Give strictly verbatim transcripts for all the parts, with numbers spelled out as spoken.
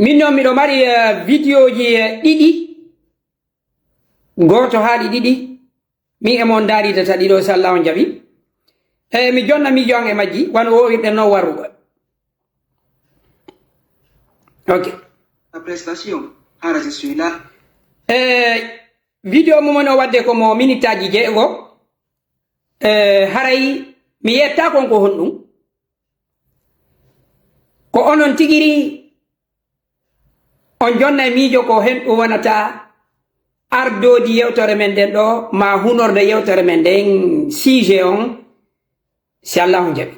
Min noon miɗo mari eh, vidéoji eh, ɗiɗi. Gooto haa ɗi ɗiɗi. Min e mon ndaridata ɗiɗo so Allah on jaɓi. E mi jonna miijo an e majji wano wowirɗen noon warrugo. Ok. La prestation, hara je suis là. E vidéo mum on o wadde ko mo minitaji jeego. E haray mi yetta kon ko honɗum? Ko onon tigiri on jonna e miijo ko hen ɗum wonata ardoodi yewtere men nden ɗo ma hunorde yewtere men nden sujet on si allahu jaɓi.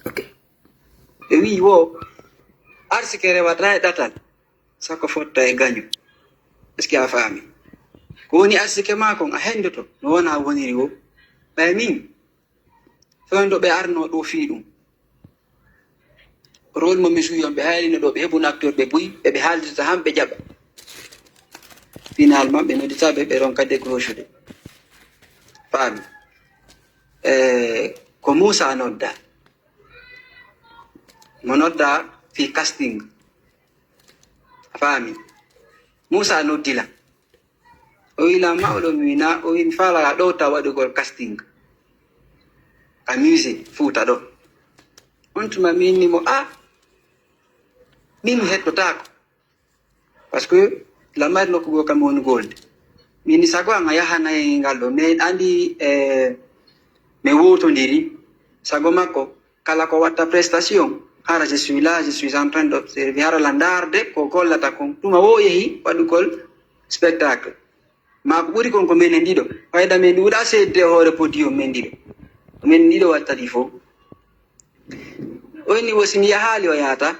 Ok. Ɓe wi'i wo arsike rewata e ɗatal sako fotta e gaño. Est-ce que a faami? Ko woni arsike maa kon a henndoto no wona woniri wo. Ɓay min fewndo ɓe arno ɗo fii ɗum. Rôle mo mi suyon ɓe hayrino ɗo ɓe heɓuno acteur ɓe buy ɓe ɓe haalditata han ɓe jaɓa. Finalement ɓe noddita ɓe ɓe ronka décrochude. Faami? Eh, ko Moussa nodda. Mo nodda fii casting. A faami? Moussa noddila. O wi lan ma oɗo mi wina o wi mi faalaa ɗowta waɗugol casting ka musée fuuta ɗo. On tuma mi inni mo a min mi hettotaako. Parce que lamari nokku goo kam woni golde. Min sago an a yahanay ngal ɗo mais andi e min wowtondiri sago makko kala ko watta prestation hara je suis là je suis en train d'observer hara la ndaarde ko gollata kon tuma wo yehi waɗugol spectacle. Ma ko ɓuri kon ko menen ɗiɗo fayda men ɗuuɗa seedde e hoore podium men ɗiɗo ko menen ɗiɗo watta ɗi fof. O inni wo si mi yahaali o yahata.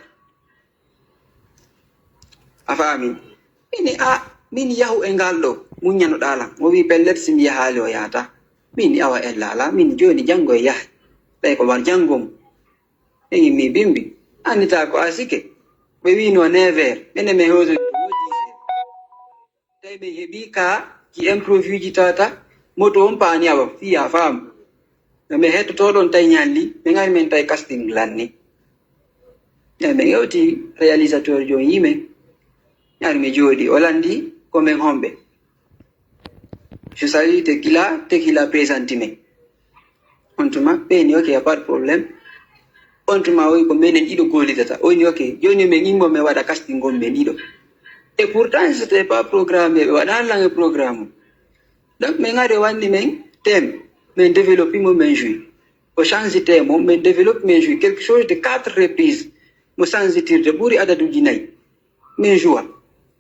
A faami? Mini a min yahu e ngal ɗo muññanoɗaa lan. O wi pellet si mi yahaali o yahata. Mini awa ella alaa mini jooni janngo e yahay. Ɓay ko war janngo mo. Ɓe ngimmi bimbi. Annita ko asike. Ɓe wino never. Mene men hoso. Tawi min heɓi ka ki improviji tata moto on paani awa fiya faamu. No min hettotoɗon tawi ñalli min ari min tawi casting lanni. Eyi min yewti réalisateur jo yime ñaari mi jooɗi o landi ko min homɓe. Je salue te kila te kila présenti min. On tuma ɓe ni ok y a pas de problème. On tuma o wi ko menen ɗiɗo gollidata o ni ok joni min immo min waɗa casting on min ɗiɗo. Et pourtant c'était pas programmé ɓe waɗani lan e programme. Donc min ari o wanni min thème min développe mo min joui. O change thème o min développe min joui quelque chose de quatre reprises. Mo change tirde ɓuri adaduji nayyi. Min joua.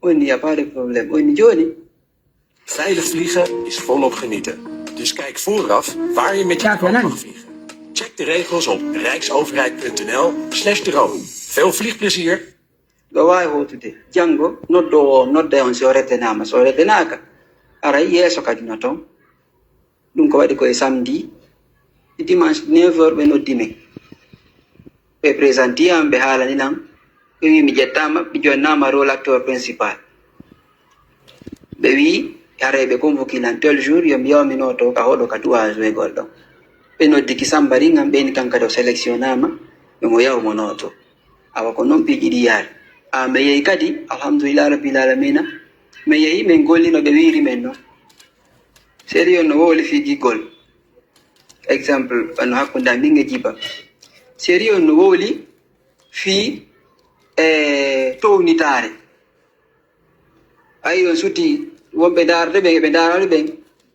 On ni y a pas de problème on ni joni. Veilig vliegen is volop genieten. Dus kijk vooraf waar je met je drone mag vliegen. Check de regels op rijksoverheid.nl/drone. Veel vliegplezier! Ɗo waawi hootude janngo noddoowo o nodda on si o retenaama so o retenaaka aray yeeso kadi no toon. Ɗum ko waɗi ko e samedi e dimanche neuf heures ɓe noddi min. Ɓe présenti am ɓe haalani lan ɓe wi mi ƴettaama mi jonnaama rôle acteur principal. Ɓe wi haray ɓe convoki lan tel jour yo mi yaw mi nooto ka hoɗo ka trois joigol ɗon. Ɓe noddi ki samba ringam ɓeyni kan kadi o sélectionnaama ɓe mo yaw mo nooto. Awa ko noon piiji ɗi yaari. Awa mi yehi kadi alhamdulillah rabbil alamina. Mi yehi min gollino ɓe wiiri min noon. Sérieux no wowli fii giggol. Exemple wano hakkunde amin e jiba. Sérieux no wowli fii e townitaare. Ayi on suti wonɓe ndaarde ɓen eɓe ndaarani ɓen.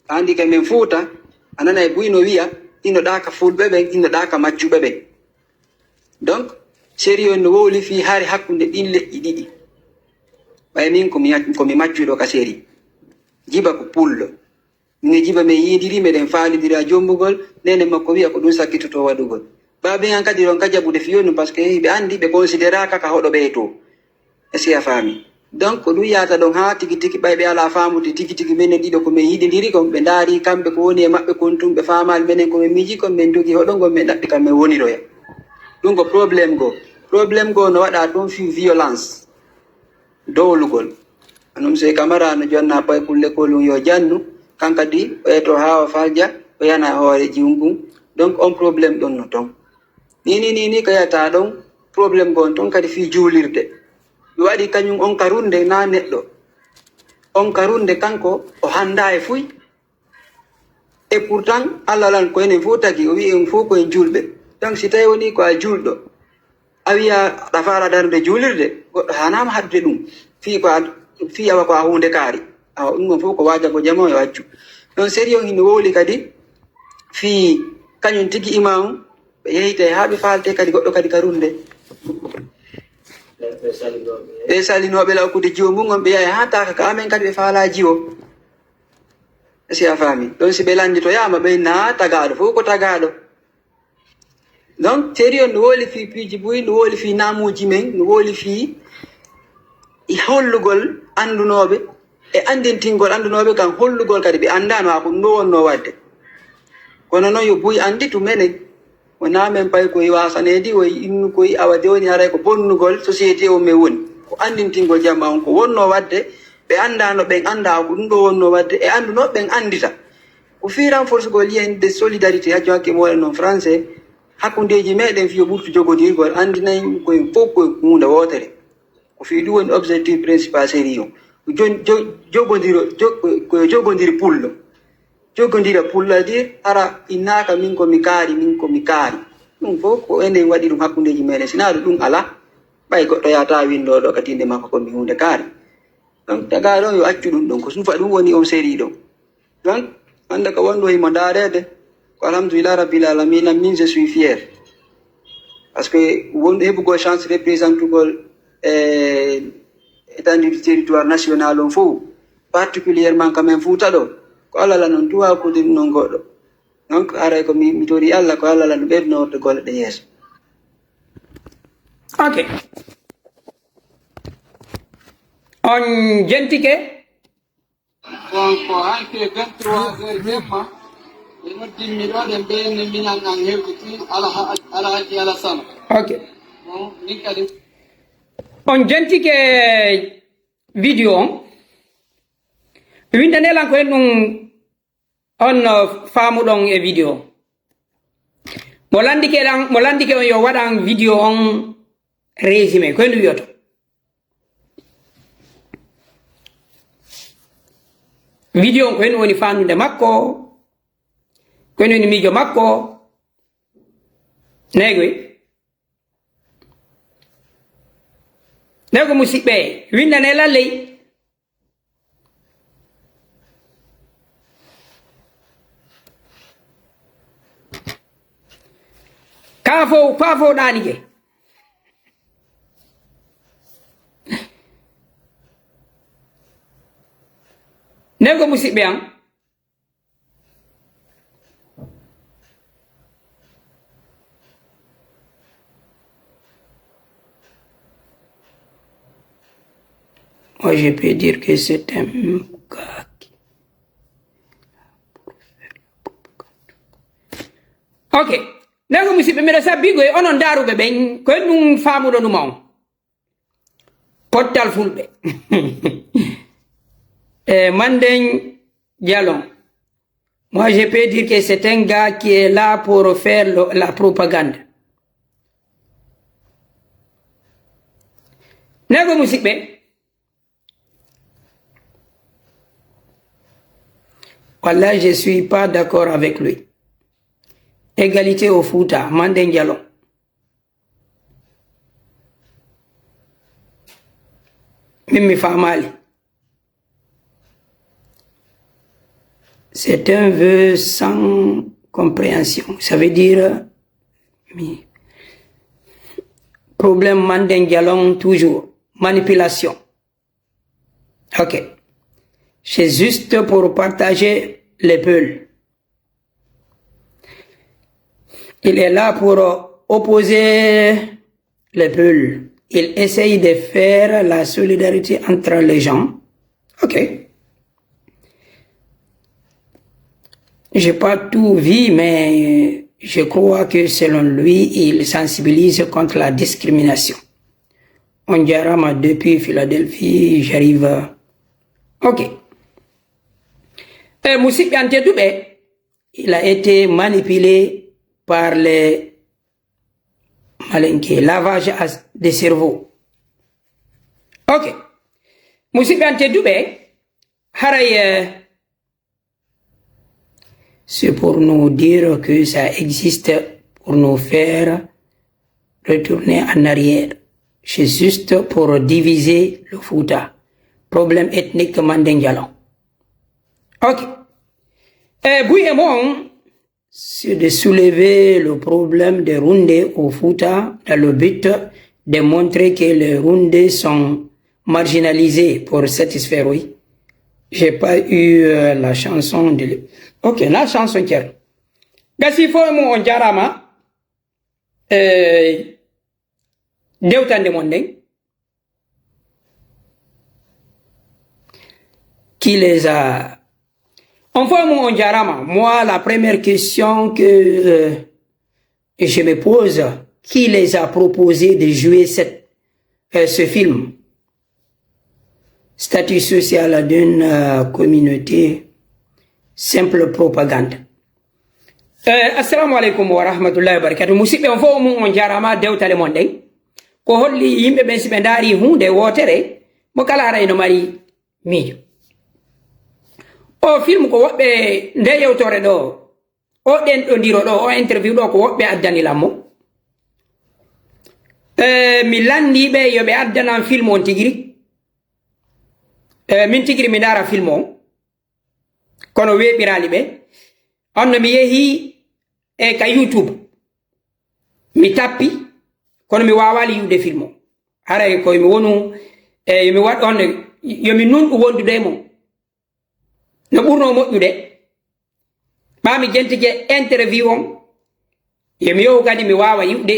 Andi ka min fuuta a nana e buy no wiya ino ɗaaka fulɓe ɓen ino ɗaaka maccuɓe ɓen. Donc sérieux no wowli fii hari hakkunde ɗin leƴƴi ɗiɗi. Ɓay min komi maccuɗo ka série. Jiba ko pullo. Min e jiba min yiidiri meɗen faalidira jombugol nene makko wiya ko ɗum sakkitoto waɗugol. Baaben an kadi ronka jaɓude fiyonnu par ce que hiɓe andi ɓe considéraka ka hoɗo ɓeyto. Est ce que a faami? Donc ko ɗum yahata ɗon haa tigi tigi ɓay ɓe alaa faamude tigi tigi menen ɗiɗo ko min yiɗidiri kon ɓe ndaari kamɓe ko woni e maɓɓe kon tun ɓe faamaali menen ko min miiji kon min dogi hoɗo ngon min ɗaɓɓi kam min woniroya. Ɗum ko problème goo. Problème goo no waɗa toon fii violence. Dowlugol. Anum sey kamara no jonna pay kulle kolum yo jannu. Kan kadi o eto haa o falja, o yana hoore jiwum ngun. Donc on problème ɗon no ton. Ni, ni, ni, ni ko yata ɗon, problème gon ton kadi fii juulirde. Mi waɗi kañum on ka runde na neɗɗo. On ka runde kanko o hannda e fuy. Et pourtant, Allah lan ko enen fof tagi, o wi'i en fof ko en juulɓe. Donc, si tawi woni ko a juulɗo, a wiya aɗa faala darde juulirde, goɗɗo haanaama haɗude ɗum. Fii ko a, fii awa ko a huunde kaari. Awa ɗum ɗon fof ko waajago jama yo accu. Donc, sérieux hino wowli kadi fii kañum tigi imam, ɓe yehite haa ɓe faalte kadi goɗɗo kadi ka runde. Ɓe salinooɓe lawkude jiwo mum on, ɓe yahi haa taaka ka amen kadi ɓe faalaa jiwo. Est-ce que a faami? Ɗon si ɓe lannditoyaama, ɓe na tagaaɗo fof ko tagaaɗo. Donc, sérieux no wowli fii piiji buy, no wowli fii naamuuji men, no wowli fii e hollugol anndunooɓe, e anndintingol anndunooɓe kan hollugol kadi ɓe anndaano haa ko ɗum ɗo wonnoo waɗde. Kono noon yo buy annditu menen. Wonaa men pay koye waasaneedi, woy innu koye awa jooni haray ko bonnugol société o men woni. Ko anndintingol jamma on ko wonnoo waɗde, ɓe anndaano ɓen annda ko ɗum ɗo wonnoo waɗde, e anndunooɓe ɓen anndita. Ko fii renforcegol lien de solidarité, hajjo hakke mo waɗa noon français, hakkundeeji meɗen fii yo ɓurtu jogodirgol, anndinay ko en fof ko huunde wootere. Ko fii ɗum woni objectif principal série o. Ko jon-, jo-, jogodiro-, jo-, ko jogodiri pullo. Jogodira pullo, c'est-à-dire, hara innaaka min ko mi kaari, min ko mi kaari. Ɗum fof ko enen waɗi ɗum hakkundeeji meɗen. Si naa ɗum alaa, ɓay goɗɗo yahata winndoo ɗo ka tiinde makko ko mi huunde kaari. Donc, tagaaɗo on yo accu ɗum ɗon, ko suufa ɗum woni on série ɗon. Donc, hannde ko wonɗo himo ndaareede, ko alhamdulillah rabbil alamina, min je suis fier. Parce que wonɗo heɓugol chance représentugol, eh, étendue du territoire national on fof, particulièrement quand même Fouta ɗo, ko Allah lan on tuwa ko ɗum non goɗɗo. Donc, aray ko mi, mi tori Allah, ko Allah lan ɓeyduno waɗde golle ɗe yeeso. Ok. On jentike? Bon, ko hanki e vingt-trois heures jemma, ɓe noddimmi ɗo, ɓe mbiymi minan an hewtiti Alha-, Alhaji Alassane. Ok. Bon, min kadi. On jentike video on. Windane lan ko en ɗum on, uh, faamuɗon e video. Mo landike lan, mo landike on yo waɗan video on résumé, ko en ɗum wiyoto. Video on ko en woni fannude makko, ko en woni miijo makko. Negoy. Nego musidɓe, windane lalley. Kaa fof, kaa fof ɗaanike. Nego musidɓe am. Moi, je peux dire que c'est un gars qui... Ok. Nden ko musidɓe, miɗo sabbigo e onon daaruɓe ɓen, ko en ɗum faamuɗo ɗum on. Pottal Fulɓe. E Manden Jalon. Moi, je peux dire que c'est un gars qui est là pour faire le, la propagande. Nego musidɓe. Wallahi, je suis pas d'accord avec lui. Égalité au Fouta, Manden Jalon. Min mi faamaali. C'est un vœu sans compréhension. Ça veut dire, mi, problème Manden Jalon toujours. Manipulation. Ok. C'est juste pour partager les peuls. Il est là pour opposer les peuls. Il essaye de faire la solidarité entre les gens. Ok. J'ai pas tout vu, mais je crois que selon lui, il sensibilise contre la discrimination. On dirait depuis Philadelphie, j'arrive. Ok. E musidɓe an tedduɓe, il a été manipulé par les Malinké, lavage à- de cerveau. Ok. Musidɓe an tedduɓe, haray, eh, c'est pour nous dire que ça existe, pour nous faire retourner en arrière. C'est juste pour diviser le Fouta. Problème ethnique Mandeng Jalon. Ok. Eh, buy e mon, c'est de soulever le problème des Rundés au Fouta dans le but de montrer que les Rundés sont marginalisés pour satisfaire, oui. J'ai pas eu, euh, la chanson de l-, ok, la chanson tiers. Gasi fo mo on jarama. Eh, dewtande mon nden. Qui les a? Enfin, mon jarama, moi, la première question que, euh, je me pose, qui les a proposé de jouer cette, euh, ce film? Statut social d'une, euh, communauté, simple propagande. Eh, assalamu aleykum wa rahmatullahi wa barakatuh. Musidɓe on fof mum on jarama dewtale mon ɗen. Ko holli yimɓe ɓen si ɓe ndaari huunde wootere, mo kala ara eno mari miijo. O film ko woɓɓe nde yewtore ɗo, o ɗenɗondiro ɗo, o interview ɗo ko woɓɓe addani lan mo. Eh, mi lanndii ɓe yo ɓe addanan film on tigiri. Eh, min tigiri mi ndaara film on. Kono weeɓiraali ɓe. On no mi yehii e ka YouTube. Mi tappi, kono mi waawaali yi'ude film o. Haray ko mi wonu, e, yo mi waɗ on, yo mi nunɗu wondude e mon. No ɓurnoo moƴƴude. Ɓaa mi jentike interview on, yo mi yohu kadi mi waawa yi'ude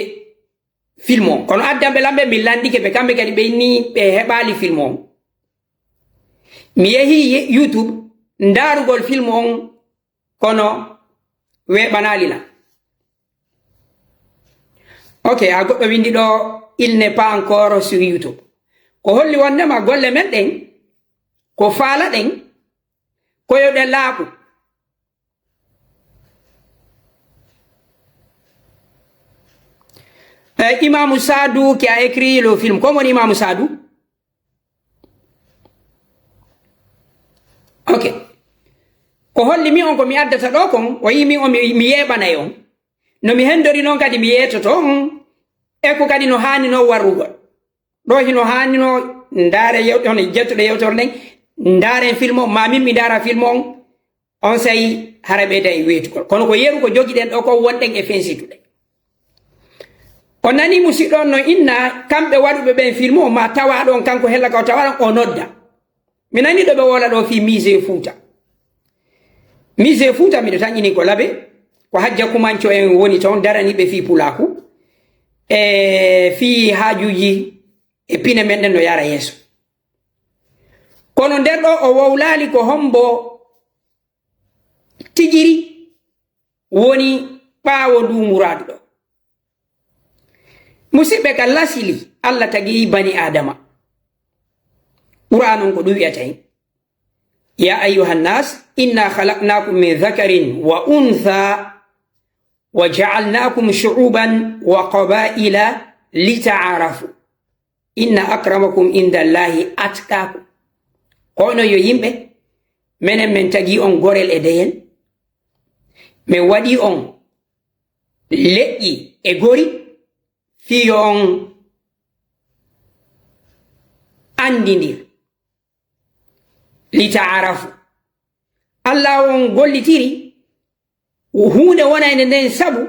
film on. Kono addanɓe lan ɓe, mi lanndike ɓe, kamɓe kadi ɓe nii ɓe heɓaali film on. Mi yehii ye-, YouTube, ndaarugol film on, kono weeɓanaali lan. Ok, a goɗɗo winndi ɗo, il n'est pas encore sur YouTube. Ko holli wonndema golle men ɗen, ko faalaɗen, ko yo ɗe laaɓu. Eh, Imaamu Saadu qui a écrit le film. Ko woni Imaamu Saadu? Ok. Ko holli mi on ko mi addata ɗo kon, o yii mi on mi, mi yeeɓanay on. No mi hendori non kadi mi yeetoto on, e ko kadi no haani non warrugol. Ɗo hino haanino ndaare yew-, hono jettuɗe yewtere nden, ndaaren film o, ma min mi ndaara film on, on sey hara ɓeyda e weetugol. Kono ko yeru ko jogiɗen ɗo ko wonɗen e fensitude. O nani musiɗɗo on no inna kamɓe waɗuɓe ɓen film o, ma tawa ɗon kanko hella ka o tawa ɗon o nodda. Mi nani ɗo ɓe woola ɗo fii Musée Fouta. Musée Fouta, miɗo tanƴini ko Labe, ko Hajja Kumanco en woni toon, daraniiɓe fii pulaaku, e fii haajuuji e pine men ɗen no yara yeeso. Kono nder ɗo o wowlaali ko hombo tigiri woni ɓaawo nduu muraadu ɗo. Musiɓɓe, ka lasili, Allah tagi bani Aadama. Qur'aan on ko ɗum wi'ata en. Ya ayyuhan nas, inna khalaqnakum min dhakarin wa untha wa ja'alnakum shu'uban wa qaba'ila lita'arafu. Inna akramakum indallahi atqakum. Ko onon yo yimɓe, menen men tagi on gorel e deyel. Men waɗi on leƴƴi e gori, fii yo on anndindir. Li ta'arafu. Allah on gollitiri huunde wonande nden sabu,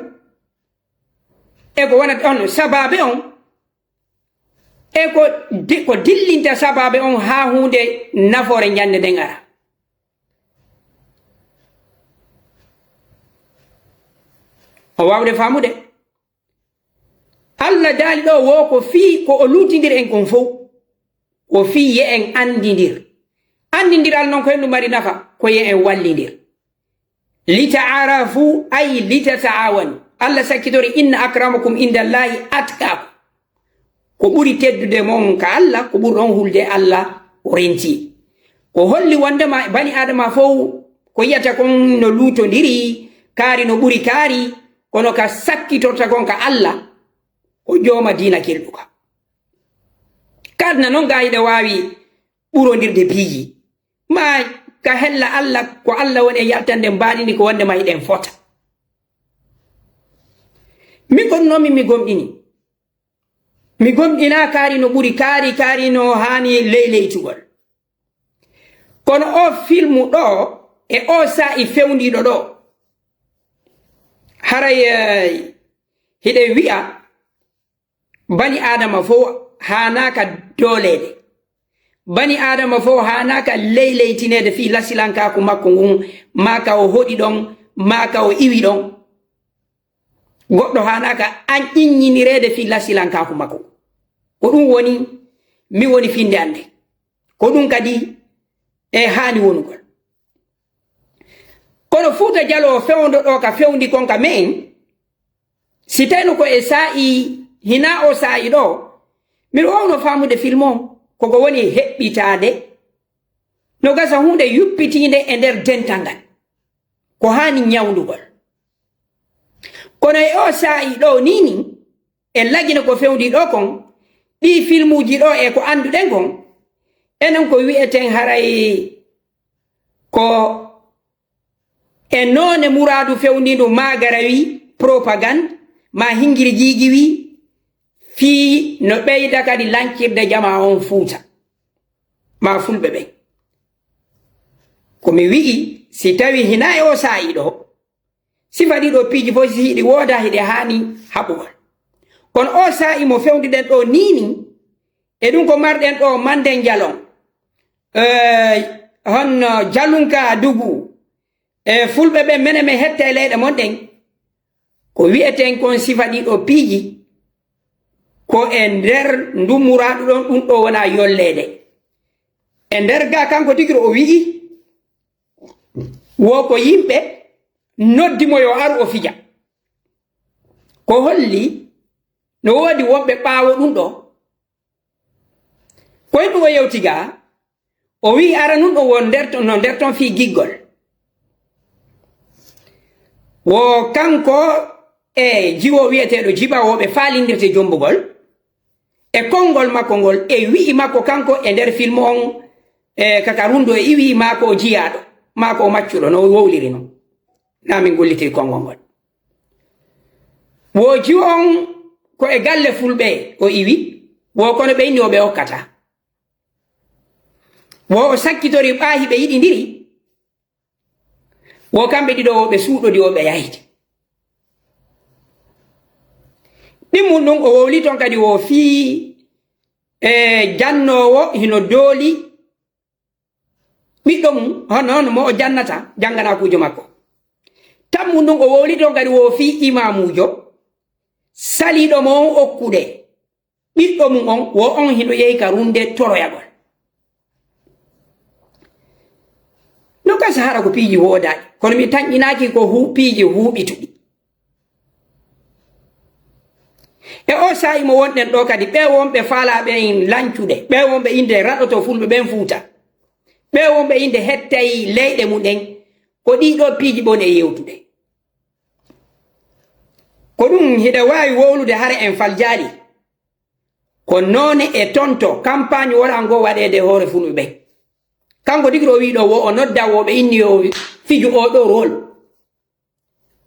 e ko wonata on sabaabe on, e ko di-, ko dillinta sabaabe on haa huunde nafoore ñande nden ara. O waawde faamude. Allah daali ɗo wo ko fii ko o luutindiri en kon fow. Ko fii ye en anndindir. Anndindiral non ko hendu mari nafa, ko ye en wallindir. Li ta'arafu, ay li tata'awanu. Allah sakkitori, inna akramakum indallahi atqakum. Ko ɓuri teddude mon ka Allah, ko ɓurɗon hulde Allah o renti. Ko holli wondema bani Adama fow ko yiyata kon no luutondiri, kaari no ɓuri kaari, kono ka sakkitorta kon ka Alla, ko jooma diina kelɗuka. Ka aduna non gaa hiɗe waawi ɓurondirde piiji. Maa ka hella Alla, ko Alla woni e yaltande mbaɗini ko wonde ma hiɗen fota. Mi kon non mi, mi gomɗini. Mi gomɗina kaari no ɓuri kaari, kaari no haani leyleytugol. Kono o filmu ɗo, e o saa'i fewndiiɗo ɗo, haray, eh, hiɗe wi'a bani Aadama fof haanaaka dooleede. Bani Aadama fof haanaaka leyleytineede fii lasilankaaku makko ngun, maa ka o hoɗi ɗon, maa ka o iwi ɗon. Goɗɗo haanaaka an ƴiññinireede fii lasilankaaku makko. Ko ɗum woni, mi woni finnde annde. Ko ɗum kadi e haani wonugol. Kono Fuuta Jaloo fewndo ɗo ka fewndi kon ka men, si tawno ko e saa'i, hinaa o saa'i ɗo, miɗo waawno faamude film on, koko woni heɓɓitaade, no gasa huunde yuppitiinde e nder dental ngal. Ko haani ñawndugol. Kono e o saa'i ɗo nii nii, e Lagine ko fewndi ɗo kon, ɗii filmuuji ɗo e ko annduɗen kon, enen ko wi'eten haray ko e noone muraadu fewndiindu maa garawi, propagande, maa hingiri jiigiwi, fii no ɓeyda kadi lancirde jamaa on Fuuta, maa Fulɓe ɓen. Ko mi wi'i, si tawi hinaa e o saa'i ɗo, sifa ɗiɗo piiji fof, si hiɗi wooda, hiɗe haani haɓugol. Kono o saa'i mo fewndiɗen ɗo nii nii, e ɗum ko marɗen ɗo Manden Jalon, eh, honno Jalunka Dugu, e Fulɓe ɓen, menen men hetta e leyɗe mon ɗen, ko wi'eten kon sifa ɗiɗo piiji, ko e nder ndu muraadu ɗon, ɗum ɗo wona yolleede. E nder ga kanko tigi o wi'i, wo ko yimɓe noddi mo yo aru o fija. Ko holli no woodi wonɓe ɓaawo ɗum ɗo. Koye ɗum o yewti ga, o wi'i aranun ɗum wo nder ton, no nder ton fii giggol. Wo kanko e jiwo wi'eteeɗo Jiba wo ɓe faalindirte jombugol. E konngol makko ngol, e wi'i makko kanko e nder film on, e kaka Rundo e iwi, maa ko o jiyaaɗo, maa ko o maccuɗo, no o wowliri non. Naa min gollitiri konngol ngol. Wo jiwo on ko e galle Fulɓe o iwi, wo kono ɓe inni o ɓe okkata. Wo o sakkitori ɓaahi ɓe yiɗindiri, wo kamɓe ɗiɗo wo ɓe suuɗodi, wo ɓe yahdi. Ɗimmun ɗum o wowli ton kadi wo fii, e, jannoowo hino dooli ɓiɗɗo mum, hono, hono mo o jannata, jannganaa kuujo makko. Tammun ɗum o wowli ton kadi wo fii imaamuujo, saliiɗo mo on okkude. Ɓiɗɗo mum on, wo on hino yehi ka Runde toroyagol. No gasa hara ko piiji woodaaɗi, kono mi tanƴinaaki ko hu-, piiji huuɓituɗi. E o saa'i mo wonɗen ɗo kadi, ɓe wonɓe faalaaɓe en lancude, ɓe wonɓe innde raɗoto Fulɓe ɓen Fuuta, ɓe wonɓe innde hettay leyɗe mum ɗen, ko ɗii ɗoo piiji ɓe woni e yewtude. Ko ɗum hiɗa waawi wowlude hare en faljaali. Ko noone e tonto campagne wona ngo waɗeede e hoore Fulɓe ɓen. Kanko tigi o wii ɗo wo o nodda wo ɓe inni yo fiju oo ɗoo rôle.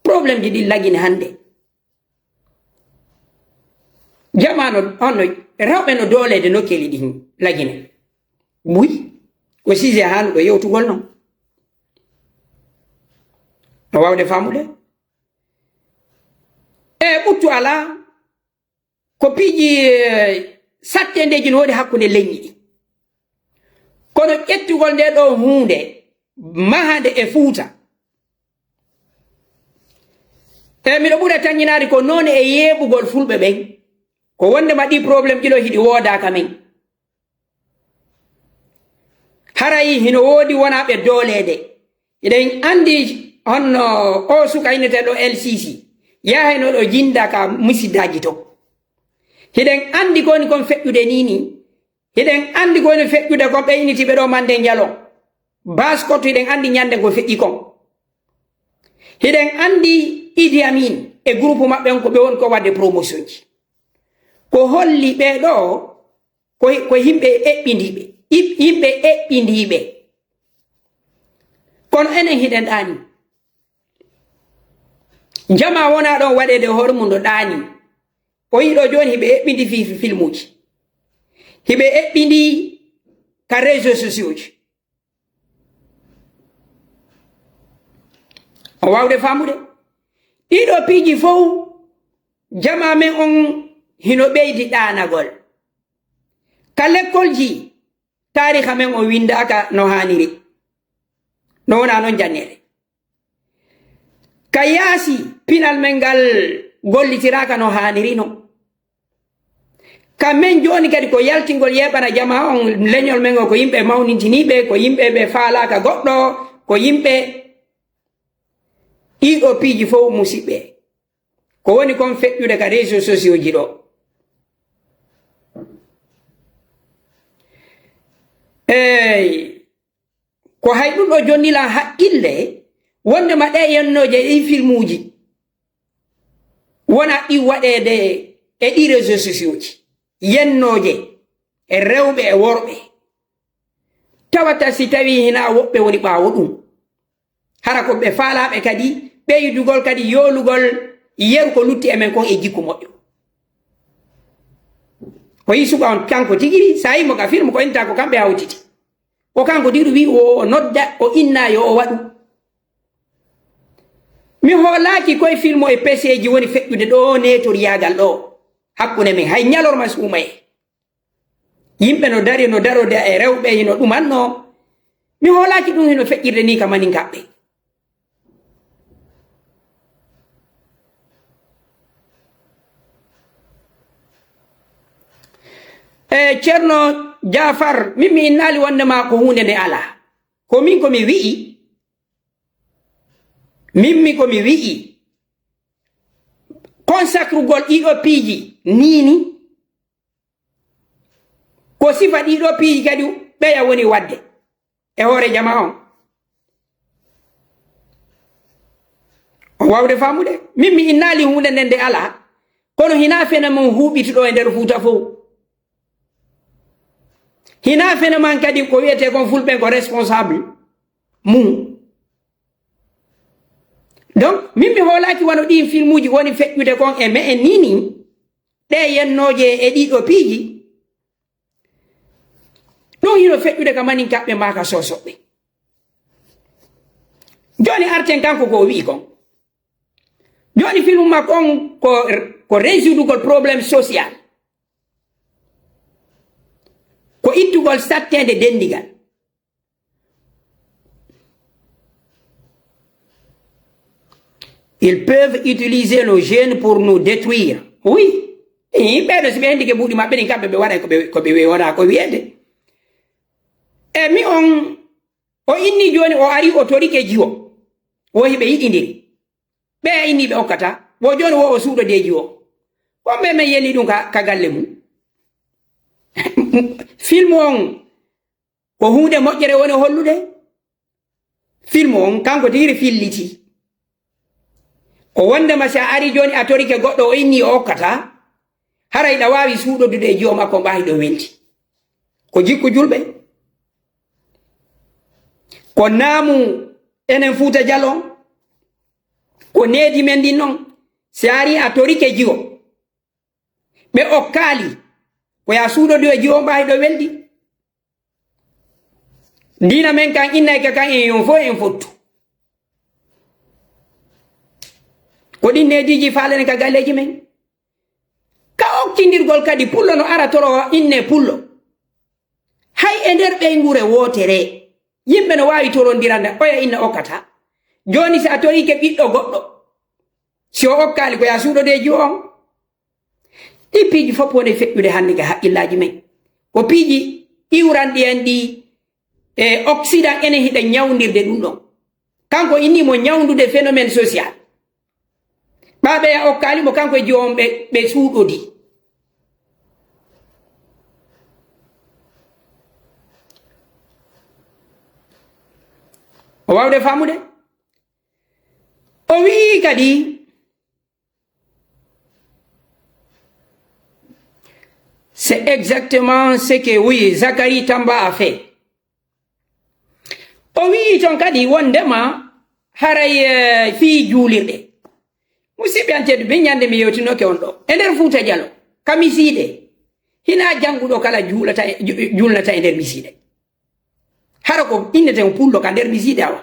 Problème ji ɗin Lagine hannde. Jamaanu on no, rewɓe no dooleede nokkeeli ɗin Lagine. Buy, ko sujet haanuɗo yewtugol non. No waawde faamude? E ɓuttu alaa, ko piiji, eh, satteendeeji no woodi hakkunde leñɗi ɗi. Kono ƴettugol nde ɗo huunde mahande e Fuuta, e miɗo ɓura tanñinaade ko noone e yeeɓugol Fulɓe ɓen, ko wondema ɗi problème ji ɗo hiɗi woodaa ka men. Haray hino woodi wonaaɓe dooleede. Hiɗen anndi honno o suka inneteeɗo L C C, yahay no ɗo jinda ka musidaaji to. Hiɗen anndi ko woni kon feƴƴude nii nii. Hiɗen anndi ko woni feƴƴude kon ɓe inniti ɓe ɗo Mande Njalo. Basse Côte, hiɗen anndi ñande ko feƴƴi kon. Hiɗen anndi Idi Amin e groupe maɓɓe on ko ɓe woni ko waɗde promotion ji. Ko holli ɓee ɗoo ko, ko yimɓe eɓɓindiiɓe, yim-, yimɓe eɓɓindiiɓe. Kono enen hiɗen ɗaani. Jamaa wonaa ɗon waɗeede e hoore mum no ɗaani. O yiɗo jooni hiɓe eɓɓindi fii filmuuji. Hiɓe eɓɓindi ka réseaux sociaux ji. O waawde faamude. Ɗiɗo piiji fow, jamaa men on hino ɓeydi ɗaanagol. Ka lekkolji, taariha men o winndaaka no haaniri. No wonaa non janneede. Ka yaasi, pinal men ngal gollitiraaka no haaniri non. Ka men jooni kadi ko yaltingol yeeɓana jamaa on, leñol men o ko yimɓe mawnintiniiɓe, ko yimɓe ɓe faalaaka goɗɗo, ko yimɓe ɗiɗo piiji fow musiɓɓe. Ko woni kon feƴƴude ka réseaux sociaux ji ɗo. Eey, ko hay ɗum ɗo jonnila haqqille, wondema ɗe yennooje e ɗi filmuuji, wona ɗi waɗeede e ɗi réseaux sociaux ji, yennooje e rewɓe e worɓe. Tawata si tawii hinaa woɓɓe woni ɓaawo ɗum. Hara ko ɓe faalaaɓe kadi ɓeydugol kadi yoolugol yeru ko lutti e men kon e jikku moƴƴo. O yii suka on kanko tigi, sa yii mo ka film ko inta ko kamɓe hawtiti. O kanko tigi wi'i o, o nodda, o inna yo o waɗu. Mi hoolaaki koye film o e peseeji woni feƴƴude ɗo neetoriyaagal ɗo hakkunde men, hay ñalorma suumayee. Yimɓe no dari, no darode e rewɓe, hino ɗumanno. Mi hoolaaki ɗum hino feƴƴirde ni ka maninkaɓɓe. E Ceerno Jaafar, min mi innaali wonde ma ko huunde nde alaa. Ko min ko mi wi'i, min mi ko mi wi'i, consacrugol ɗiɗo piiji nii ni, ko sifa ɗiɗo piiji kadi ɓeya woni waɗde e hoore jamaa on. O waawde faamude. Min mi innaali huunde nden nde alaa, kono hinaa phénomène huuɓituɗo e nder Fuuta fow. Hinaa phénomène kadi ko wiyetee kon fulɓe ko responsable mum. Donc, min mi hoolaaki wano ɗin filmuuji woni feƴƴude kon e me'en nii nii, ɗe yennooje e ɗiɗo piiji, ɗum hino feƴƴude ka maninkaɓɓe maa ka sosoɓɓe. Jooni arten kanko ko o wi'i kon. Jooni filmu makko on ko, ko résoudugol problème social. Ko ittugol satteende denndigal. Ils peuvent utiliser nos jeunes pour nous détruire. Oui. Ɓeeɗo si ɓe hendike mbuuɗi maɓɓe ɗin kamɓe ɓe waɗa ko ɓe, ko ɓe wona ko wiyeede. E mi on, o inni jooni o ari o torike jiwo. Wo hiɓe yiɗindiri. Ɓe a inni ɓe okkata. Wo jooni wo o suuɗo deeji o. Ko ɓe men yeli ɗum ka, ka galle mum. Film on, ko huunde moƴƴere woni hollude. Film on, kanko tigi filliti. Ko wondema si a ari jooni a torike goɗɗo o inni o okkata, hara iɗa waawi suuɗodude e jiwo makko mba hiɗo weldi. Ko jikku julɓe. Ko naamu enen Fuuta Jalon. Ko needi men ndin non. Si a ari a torike jiwo. Ɓe okkaali. Ko ya suuɗodu e jiwo mba hiɗo weldi. Diina men kan innay ka kan en yon fof en fottu. Ko ɗin neediiji faalanen ka galleeji men. Ka okkindirgol kadi pullo no ara toro inne pullo. Hay e nder ɓeynguure wootere, yimɓe no waawi torondirande oya inna okkata. Jooni si a torike ɓiɗɗo goɗɗo, si o okkaali ko ya suuɗodeeji on. Ɗi piiji fof woni feƴƴude hannde ka haqqillaaji men. Ko piiji iwranɗi en ɗi e Occident enen hiɗen ñawndirde ɗum ɗon. Kanko inni mo ñawndude phénomène social. Ɓa ɓeya okkaali mo kanko e jiwo on ɓe, ɓe suuɗodi. Waawde faamude? O wi'i kadi, c'est exactement ce que, oui, Zacharie Tamba a fait. O wi'i toon kadi wondema haray, eh, fii juulirɗe. Musidɓe an tedduɓe, ñande mi yewtinoke on ɗo. E nder Fuuta Jalo, ka misiide, hinaa jannguɗo kala juulata e, ju-, juulnata e nder misiide. Hara ko inneten pullo ka nder misiide awa.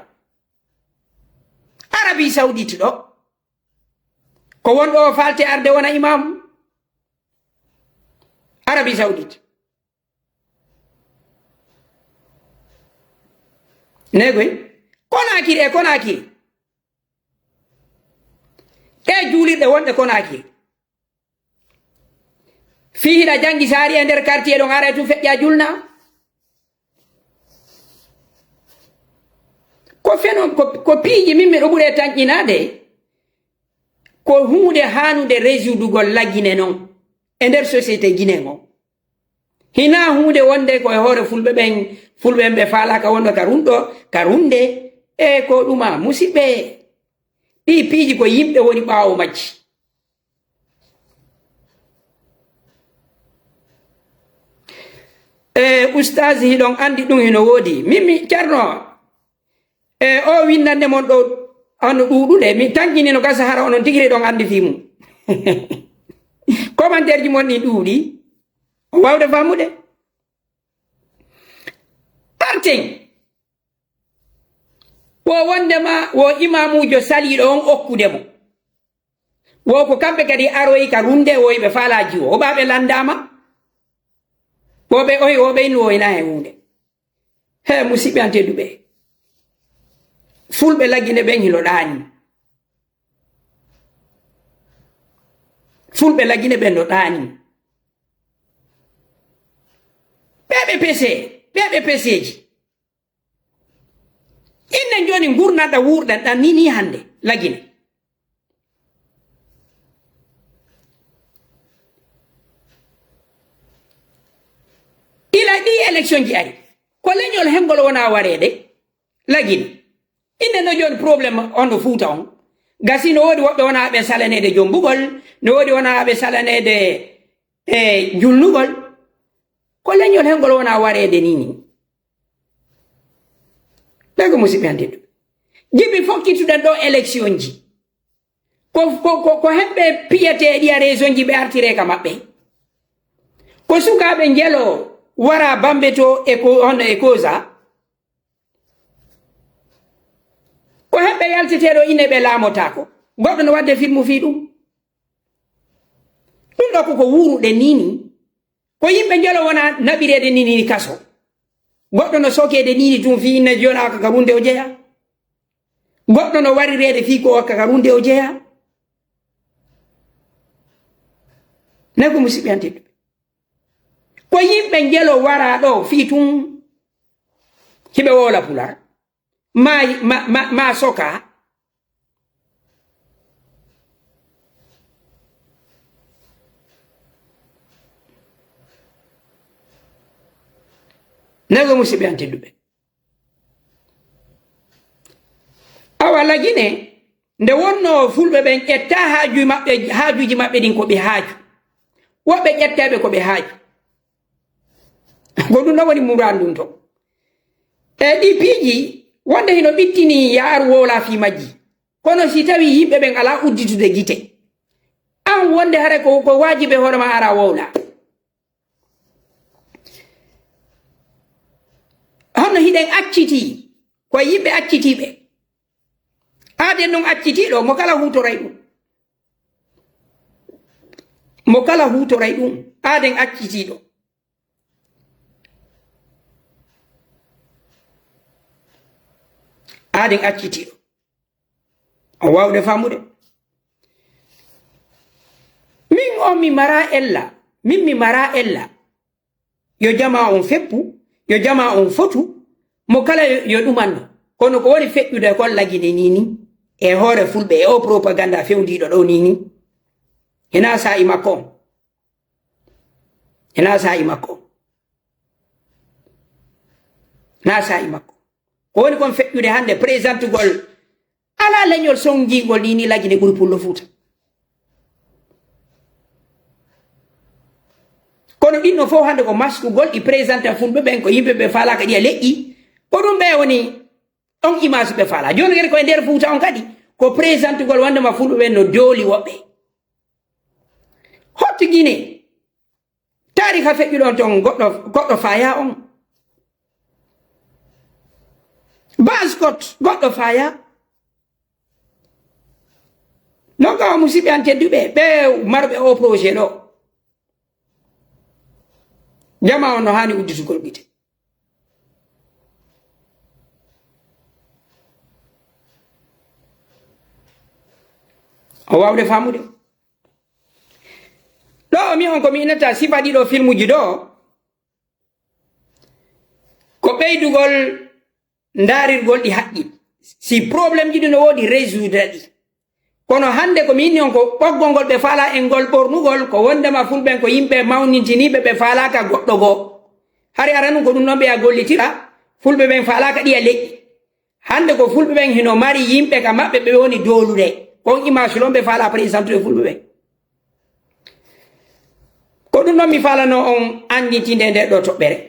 Arabie Saoudite ɗo, ko won ɗo faalte arde wona imaamu? Arabie Saoudite. Negoy, Konaakiri e Konaakiri. Ɗe juulirɗe wonɗe Konaakiri. Fii hiɗa janngi saari e nder quartier ɗon, ara e tun feƴƴa julna. Ko feno, ko, ko piiji min miɗo ɓuri e tanƴinaade. Ko huunde haanude résoudugol Lagine non e nder société Guinée ngon. Hinaa huunde wonde ko e hoore Fulɓe ɓen, Fulɓe ɓen ɓe faalaaka wonde ka runɗo, ka runde, e ko ɗuma. Musidɓe, ɗii piiji ko yimɓe woni ɓaawo majji. E Ustaz, hiɗon anndi ɗum hino woodi. Min mi, Ceerno, e o winndannde mon ɗo, hono ɗuuɗude, mi tanƴini no gasa hara onon tigi hiɗon anndi fii mum. Commentaire ji mon ɗin ɗuuɗi, o waawde faamude. Arten, wo wondema wo imaamuujo saliiɗo on okkude mo. Wo ko kamɓe kadi aroyi ka runde, wo ɓe faalaa jiwo. Wo ɓaa ɓe lanndaama? Wo ɓe oy, wo ɓe innu wo hinaa e huunde. He, musidɓe an tedduɓe. Fulɓe Lagine ɓen hino ɗaani. Fulɓe Lagine ɓen no ɗaani. Ɓee ɓe pese, ɓee ɓe peseeji. Innen jooni ngurndan ɗan wuurɗen ɗan ni, ni hannde, Lagine. Ila ɗii élection ji ari, ko leñol hengol wona wareede, Lagine. Innen no jooni problème on ɗo Fuuta on. Gasi no woodi woɓɓe wona ɓe salaneede jombugol, no woodi wona ɓe salaneede, e, julnugol. Ko leñol hengol wona wareede ni ni. Ɗe ko musidɓe an tedduɓe. Jibi fokkituɗen ɗo élection ji. Ko, ko, ko, ko hemɓe piyete ɗiya région ji ɓe artire ka maɓɓe. Ko sukaaɓe njelo wara Bambe to e ko, on e Koza. Ko hemɓe yalteteɗo ine ɓe laamotaako. Goɗɗo no wadde filmu fii ɗum. Ɗum ɗo ko ko wuuruɗe ni ni. Ko yimɓe njelo wona naɓireede ni ni kaso. Goɗɗo no sokeede ni ni tun fii inna jona ka ka runde o jeya. Goɗɗo no warireede fii ko ka ka runde o jeya. Ne ko musidɓe an tedduɓe. Ko yimɓe njelo wara ɗo fii tun hiɓe woola pular. Ma, ma, ma, ma soka. Nayo musidɓe an tedduɓe. Awa Lagine, nde wonno fulɓe ɓen ƴetta haaju maɓɓe, haajuuji maɓɓe ɗin ko ɓe haaju. Woɓɓe ƴettayɓe ko ɓe haaju. Ko ɗum ɗon woni muraan ɗum to. E ɗi piiji, wonde hino ɓittini ya ar wowla fii majji. Kono si tawi yimɓe ɓen alaa udditude gite, an wonde hare ko, ko waajibi hoore ma ara wowla. Hono hiɗen accitii, ko yimɓe accitiiɓe. Aaden ɗum accitiiɗo, mo kala huutoray ɗum. Mo kala huutoray ɗum, aaden accitiiɗo. Aaden accitiiɗo. On waawde faamude? Min on mi mara ella, min mi mara ella. Yo jamaa on feppu, yo jamaa on fotu, mo kala yo, yo ɗumanno. Kono ko woni feƴƴude kon Lagine ni ni, e hoore fulɓe, e o propaganda fewndiiɗo ɗo ni ni, hina saa'i makko on. Hina saa'i makko on. Na saa'i makko. Ko woni kon feƴƴude hannde présentugol, alaa leñol sonngingol nii nii Lagine ɓuri Pullo Fuuta. Kono ɗin no fof hannde ko maskugol ɗi présenta Fulɓe ɓen, ko yimɓe ɓe faalaaka ɗiya leƴƴi. Ko ɗum ɓe woni on image ɓe faalaa. Jooni kadi ko e nder Fuuta on kadi, ko présentugol wonndema Fulɓe ɓen no dooli woɓɓe. Hotto Gine? Taarika feƴƴuɗo on ton, goɗɗo, goɗɗo faayaa on. Base Kot, goɗɗo faayaa. Non, ka musiɓɓe an tedduɓe, ɓe marɓe o projet ɗo, jama on no haani udditugol gite. O waawde faamude. Ɗo o mi on ko mi inata sifa ɗiɗo filmuji ɗo, ko ɓeydugol ndaarirgol ɗi haqqi. Si problème ji ɗi no woodi, résoudre ɗi. Kono hannde ko mi inni on ko ɓoggol ngol ɓe faalaa en ngol ɓornugol, ko wonndema Fulɓe ɓen ko yimɓe mawnintiniiɓe, ɓe faalaaka goɗɗo goo. Hari aranun ko ɗum ɗon ɓe a gollitira, Fulɓe ɓen faalaaka ɗiya leƴƴi. Hannde ko Fulɓe ɓen hino mari yimɓe ka maɓɓe ɓe woni doolude. Kon image ɗon ɓe faalaa présentude Fulɓe ɓen. Ko ɗum ɗon mi faalano on annditinde e nder ɗo toɓɓere.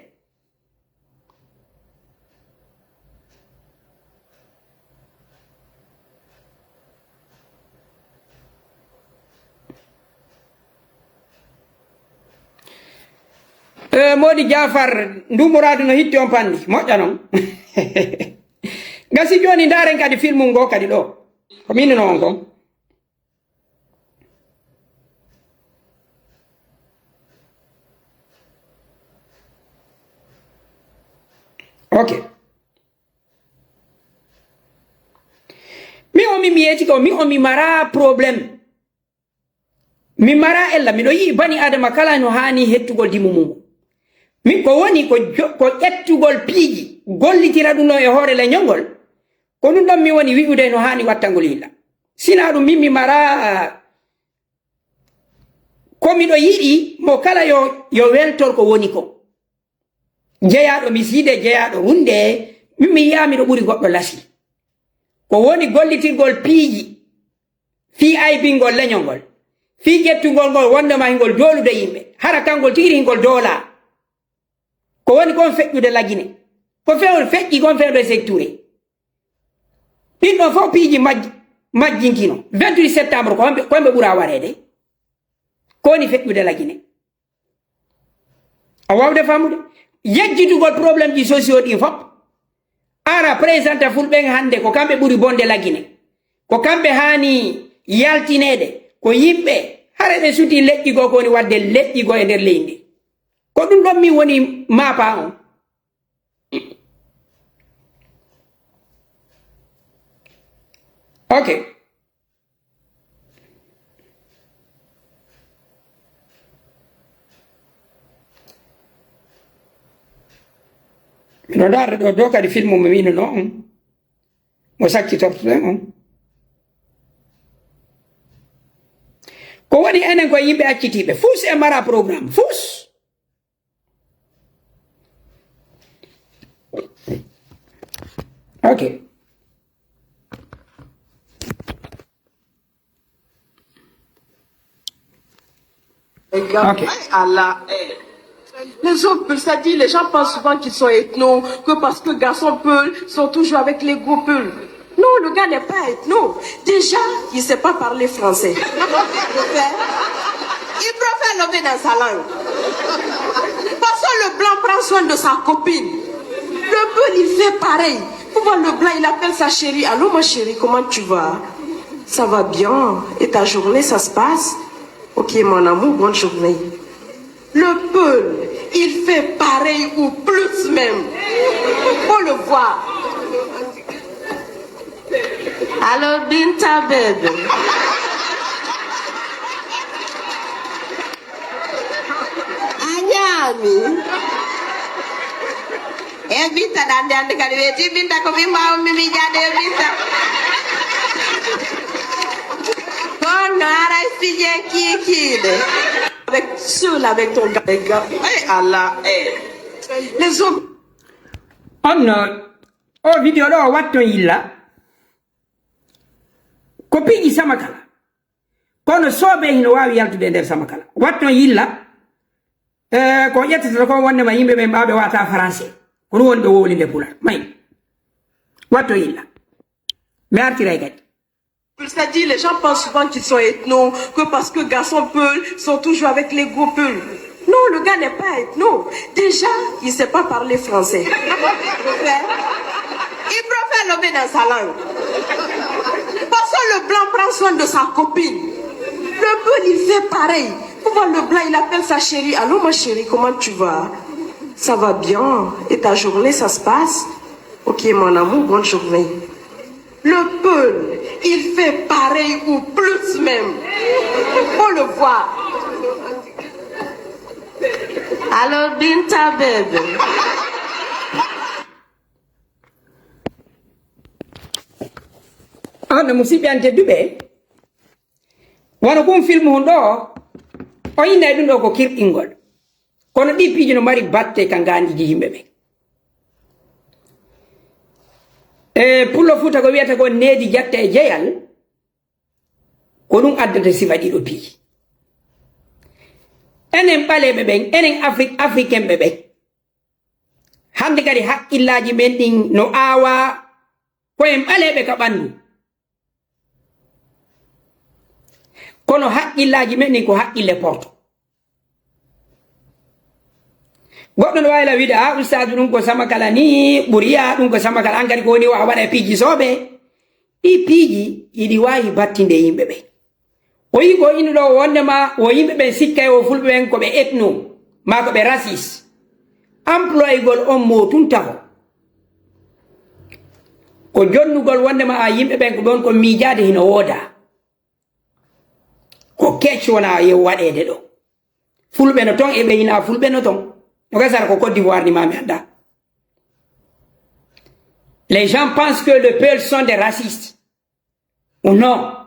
Eh, Moodi Jaafar, ndu muraadu no hitti on panni. Moƴƴa non. Gasi jooni ndaaren kadi filmu ngo kadi ɗo. Ko mi innuno on kon. Ok. Mi o mi, mi yeeti ko, mi o mi mara problème. Mi mara ella, miɗo yi'i bani Adama kala no haani hettugol dimu mum. Mi ko woni ko jo-, ko ƴettugol piiji, gollitira ɗum ɗo e hoore leñol ngol. Ko ɗum ɗon mi woni wi'ude no haani wattangol yilla. Sinaa ɗum min mi mara, ko miɗo yiɗi mo kala yo, yo weltor ko woni ko. Jeyaaɗo mi siide, jeyaaɗo runde, min mi yi'aa miɗo ɓuri goɗɗo lasi. Ko woni gollitirgol piiji fii aybingol leñol ngol, fii ƴettugol ngol wonndema hingol doolude yimɓe, hara kangol tigi hingol doolaa. Ko woni kon feƴƴude Lagine. Ko fewre feƴƴi kon fewde secture. Ɗin ɗon fof piiji majji-, majjinkino. Vingt-huit septembre ko homɓe, ko homɓe ɓura wareede? Ko woni feƴƴude Lagine? A waawde faamude? Yejjitugol problème ji sociaux ɗin fof. Ara présenta Fulɓe ɓen hannde ko kamɓe ɓuri bonde Lagine. Ko kamɓe haani yaltineede. Ko yimɓe, hara ɓe suti leƴƴi goo ko woni waɗde leƴƴi goo e nder leydi ndi. Ko ɗum ɗon min woni maapa on. Ok. Miɗo ndaara ɗo, ɗo kadi filmu mo wi'uno on. Mo sakkitortoɗen on. Ko woni enen ko yimɓe accitiiɓe. Fus e mara programme. Fus. Ok. Ok. Ay, Allah. Eh. Les hommes peulh, ça dit, les gens pensent souvent qu'ils sont ethno, que parce que garçons peulh sont toujours avec les gros peuls. Non, le gars n'est pas ethno. Déjà, il sait pas parler français. Il préfère, il préfère l'homme dans sa langue. Parce que le blanc prend soin de sa copine. Le peulh, il fait pareil. Vous voyez, le blanc, il appelle sa chérie. Allô, ma chérie, comment tu vas? Ça va bien. Et ta journée, ça se passe? Ok, mon amour, bonne journée. Le peulh, il fait pareil ou plus même. Faut le voir. Allô, Binta bébé. A ñaami. E Binta, ɗande hannde kadi weeti Binta, ko min mbaawa min miijaade e Binta. Kono aray fije kiikiiɗe. Avec ceux-là, avec ton gars, les gars. Eh, Allah, eh. Les hommes. On, euh, O video ɗo o watton yilla. Ko piiji sama kala. Kono soɓe hino waawi yaltude e nder sama kala. Watton yilla. Eh, ko ƴettata ko wonde ma yimɓe ɓen ɓaaɓe wata français. Ko ɗum woni ɓe wowlinde pular. May. Watton yilla. Mi artiray kadi. Ça dit, les gens pensent souvent qu'ils sont ethno, que parce que garçons peulh sont toujours avec les gros pulls. Non, le gars n'est pas ethno. Déjà, il sait pas parler français. Il préfère le dans sa langue. Parce que le blanc prend soin de sa copine. Le peulh, il fait pareil. Vous voyez le blanc, il appelle sa chérie. Allô, ma chérie, comment tu vas? Ça va bien? Et ta journée, ça se passe? Ok, mon amour, bonne journée. Le peulh, il fait pareil ou plus même. On le voit. Alors, Binta bébé. Hono musidɓe an tedduɓe, wano kun filmu hun ɗo, o innay ɗum ɗo ko kirɗingol. Kono ɗi piiji no mari batte ka ngaandiiji yimɓe ɓen. E pullo Fuuta ko wiyata ko needi jatta e jeyal, ko ɗum addata sifa ɗiɗo piiji. Enen ɓaleeɓe ɓen, enen Afri-, Africain ɓe ɓen, hannde kadi haqqillaaji men ɗin no aawaa ko en ɓaleeɓe ka ɓanndu. Kono haqqillaaji men ɗin ko haqqille porto. Goɗɗo no waawi la wiide, "A, ustaadu, ɗum ko sama kala ni ɓuri, a, ɗum ko sama kala, an kadi ko woni wa-, waɗa e piiji soɓe." Ɗi piiji iɗi waawi battinde yimɓe ɓen. O yii ko innuɗo o wonde ma wo yimɓe ɓen sikkay o fulɓe ɓen ko ɓe ethno, maa ko ɓe raciste. Employégol on mo tun taho. Ko jonnugol wonde ma a yimɓe ɓen ko ɓen ko miijaade hino wooda. Ko kecc wona e waɗeede ɗo. Fulɓe no ton e ɓe hina fulɓe no ton. No gasara ko Côte d'Ivoire ni ma mi annda. Les gens pensent que les Peuls sont des racistes. Ou non?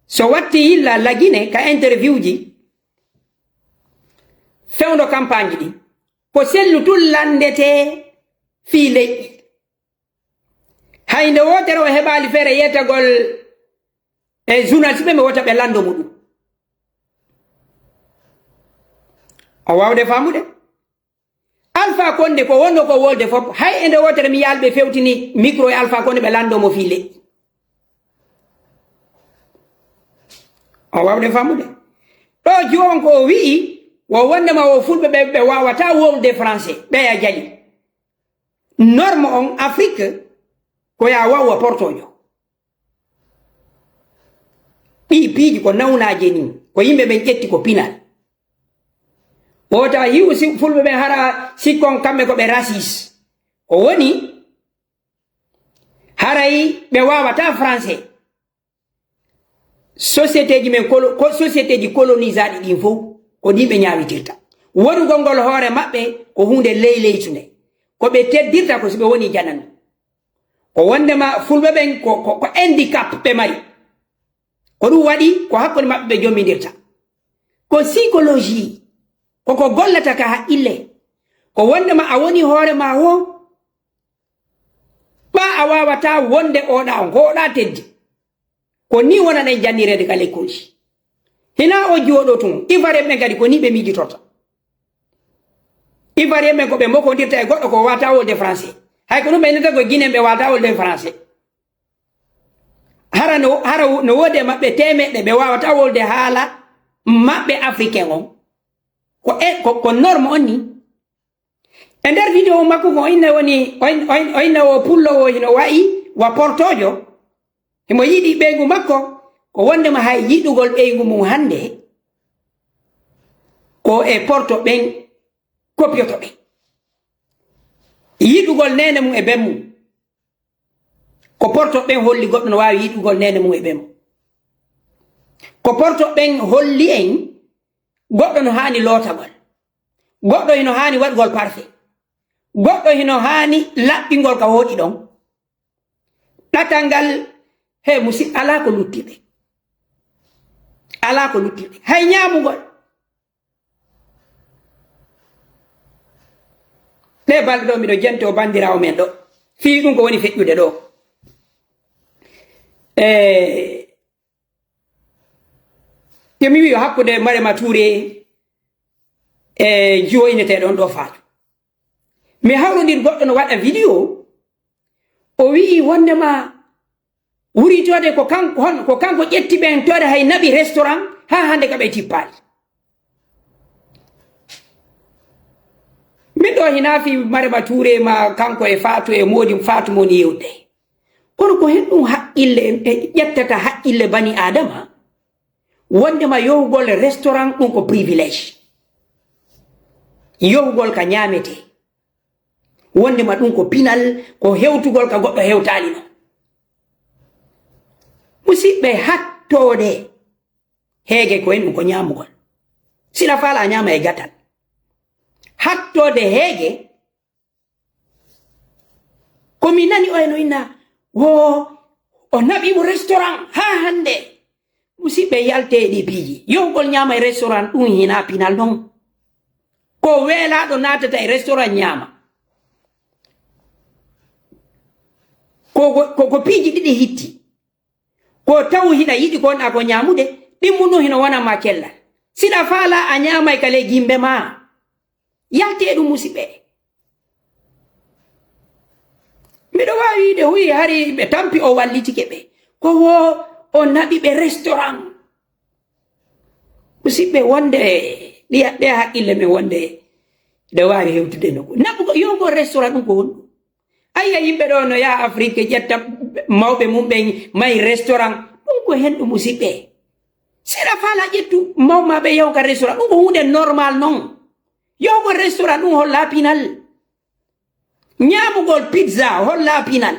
So watti yilla lagine ka interview ji, fewndo campagne ɗi, ko sellu tun landete fii leƴƴi. Hay nde wootere o heɓaali feere yeetagol e journaliste ɓe, ɓe wota ɓe lando mo ɗum. A waawde faamude? Alpha Condé ko wonno ko wolde fof, hay e nde wootere mi yaal ɓe fewtini micro e Alpha Condé ɓe lando mo fii leƴƴi. A waawde faamude? Ɗo jooni ko o wi'i, wo wondema wo fulɓe ɓe, ɓe waawata wolde français, ɓeya jali. Norme on Afrique, ko ya wawwa portojo. Ɗi piiji ko nawnaaje ni, ko yimɓe ɓen ƴetti ko pinal. Wota yi'u si fulɓe ɓen hara sikkon kamɓe ko ɓe raciste. Ko woni, haray ɓe wawata français. Société ji men colo-, ko société ji colonisaaɗi ɗin fof, ko ɗin ɓe ñaawitirta. Wonugol ngol hoore maɓɓe ko huunde leyleytunde. Ko ɓe teddirta ko si ɓe woni jananu. Ko wondema fulɓe ɓen ko, ko, ko handicap ɓe mari. Ko ɗum waɗi ko hakkunde maɓɓe ɓe jommindirta. Ko psychologie, ko ko gollata ka haqqille. Ko wondema a woni hoore ma wo, ɓa a wawata wonde oɗa on, ko oɗa teddi. Ko ni wonana en jannireede ka lekkolji. Hina o jooɗo tun, Ivoirien ɓen kadi ko ni ɓe miijitorta. Ivoirien ɓen ko ɓe mokondirta e goɗɗo ko wata wolde français. Hay ko ɗum ɓe innata ko Guinéen ɓe wata wolde français. Hara no, hara no woodi e maɓɓe teemeɗɗe ɓe wawata wolde haala maɓɓe africain on. Ko e, ko, ko norme on ni. E nder video makko ko o inna woni, o in-, o in-, o inna o pullo o hino wa'i wa portojo. Himo yiɗi ɓeygu makko, ko wondema hay yiɗugol ɓeygu mum hannde, ko e porto ɓen kopiyoto ɓen. Yiɗugol neene mum e ben mum. Ko porto ɓen holli goɗɗo no waawi yiɗugol neene mum e ben mum. Ko porto ɓen holli en goɗɗo no haani lootagol. Goɗɗo hino haani waɗugol parfait. Goɗɗo hino haani laɓɓingol ka wooɗi ɗon. Ɗatal ngal, he musidɗo, alaa ko lutti ɓe. Alaa ko lutti ɓe. Hay ñaamugol. Ɗee balɗe ɗo miɗo jenti o banndiraawo men ɗo. Fii ɗum ko woni feƴƴude ɗo. E, yo mi wiyo hakkunde Marema Touré e jiwo inetee ɗon ɗo Faatu. Mi hawrondir goɗɗo no waɗa video, o wi'i wondema wuritoode ko kanko, hon, ko kanko ƴetti ɓen toode hay naɓi restaurant, haa hannde ka ɓe tippaali. Min ɗo hinaa fii Marema Touré ma kanko e Faatu e Moodi Faatu mo woni yewde. Kono ko hen ɗum haqqille, e ƴettata haqqille bani Aadama, wondema yohugol restaurant ɗum ko privilège. Yohugol ka ñaametee. Wondema ɗum ko pinal, ko hewtugol ka goɗɗo hewtaali non. Musidɓe, hattoode heege ko en ɗum ko ñaamugol. Sila faala a ñaama e gatal. Hattoode heege, ko mi nani o eno inna, wo o naɓi mo restaurant haa hannde. Musidɓe, yaltee e ɗi piiji. Yohugol ñaama e restaurant ɗum hinaa pinal non. Ko weelaaɗo naatata e restaurant ñaama. Ko, ko, ko, ko piiji ɗiɗi hitti. Ko taw hiɗa yiɗi ko wonɗaa ko ñaamude, ɗimmu ɗum hino wona ma cellal. Siɗa faala a ñaamay ka ley gimbe ma. Yaltee ɗum, musidɓe. Miɗo waawi wiide huyi hari ɓe tampi o wallitike ɓe. Ko wo o naɓi ɓe restaurant. Musidɓe, wonde ɗiya, ɗe haqqille men wonde ɗe waawi hewtude no. Naɓugo, yohugol restaurant ɗum ko honɗum? Ayya, yimɓe ɗo no yaha Afrique, ƴetta mawɓe mum ɓen, mahi restaurant. Ɗum ko hen ɗo, musidɓe. Sera faala ƴettu mawma ɓe yahu ka restaurant. Ɗum ko huunde normal non. Yohugol restaurant ɗum holla pinal. Ñaamugol pizza holla pinal.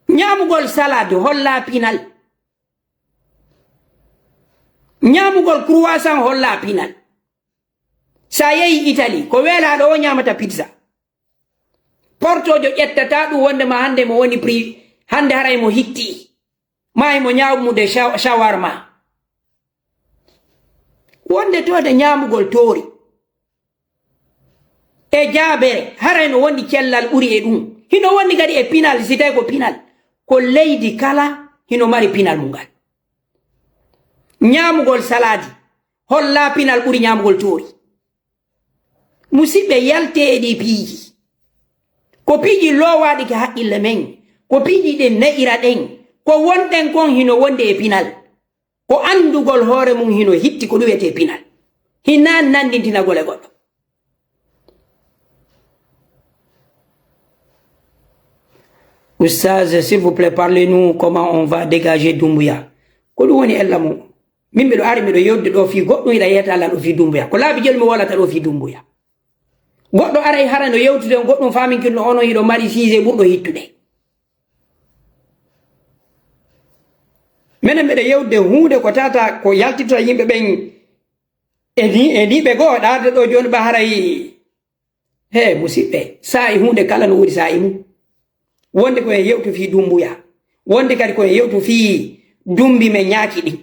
Ñaamugol salade holla pinal. Ñaamugol croissant holla pinal. Sa yehi Italie, ko weelaaɗo o ñaamata pizza. Portoojo ƴettata ɗum wonde ma hannde mo woni prix, hannde haray mo hitti. Ma himo ñaamude sha-, shawarma. Wonde toode ñaamugol toori. E jaabere, haray no wondi cellal ɓuri e ɗum. Hino wondi kadi e pinal, si tawi ko pinal. Ko leydi kala hino mari pinal mum ngal. Ñaamugol saladi, holla pinal ɓuri ñaamugol toori. Musidɓe, yaltee e ɗi piiji. Ko piiji loowaaɗi ka haqqille men. Ko piiji ɗin ne'ira ɗen. Ko wonɗen kon hino wondi e pinal. Ko anndugol hoore mum hino hitti ko ɗum wiyetee pinal. Hinaa nanndintinagol e goɗɗo. Oustaz, s'il vous plaît, parlez-nous comment on va dégager Doumbouya. Ko ɗum woni ella mum. Min miɗo ari miɗo yewtude ɗo fii goɗɗum, hiɗa yetta lan ɗo fii Doumbouya. Ko laabi jelu mi wolata ɗo fii Doumbouya. Goɗɗo aray hara no yewtude on goɗɗum faaminkin no onon hiɗo mari siise ɓurɗo hittude. Menen meɗen yewtude huunde ko tata ko yaltitota yimɓe ɓen e ni, e ni ɓe goo ɗaade ɗo jooni ɓa haray. He, musidɓe, saa'i huunde kala no woodi saa'i mum. Wonde ko en yewtu fii Dummbuya. Wonde kadi ko en yewtu fii dummbi men ñaaki ɗin.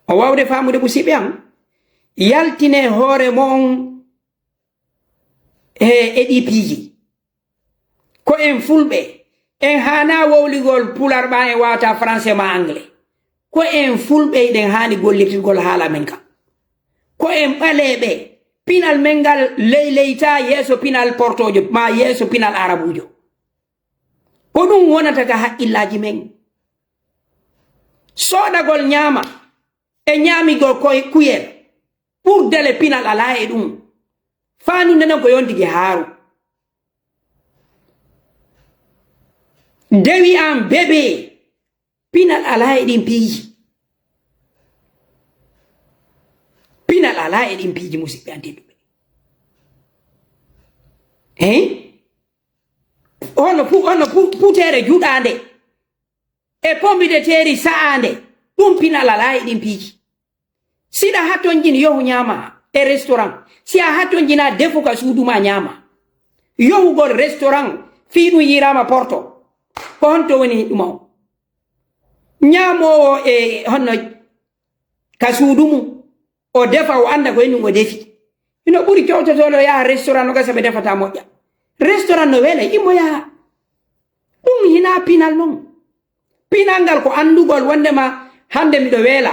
O waawde faamude, musidɓe am, yaltine hoore mon e, e ɗii piiji. Ko en fulɓe, en haanaa wowligol pular ɓa en waata français ma anglais. Ko en fulɓe hiɗen haani gollirtirgol haala men kan. Ko en ɓaleeɓe, pinal men ngal leyleytaa yeeso pinal portoojo, maa yeeso pinal arabuujo. Ko ɗum wonata ka haqqillaaji men. Soodagol ñaama e ñaamigol koye kuyel, ɓurdele pinal alaa e ɗum. Faanunde nden ko yontigi haaru. Dewi an bébé, pinal alaa e ɗin piiji. Pinal alaa e ɗin piiji, musidɓe an tedduɓe. Hein? Hono pu-, hono pu-, puteere juɗaande e pombiteeri sa'aande, ɗum pinal alaa e ɗin piiji. Siɗa hatonjin yohu ñaama e restaurant. Si a hatonjinaa, defu ka suudu ma ñaama. Yohugol restaurant, fii ɗum yiiraama porto. Ko honto woni ɗum on? Ñaamoowo e honno ka suudu mum, o defa, o annda ko e ɗum o defi. Hino ɓuri kewtotooɗo yaha restaurant no gasa ɓe defata moƴƴa. Restaurant no wela, imo yaha. Ɗum hinaa pinal non. Pinal ngal ko anndugol wonndema hannde miɗo weela.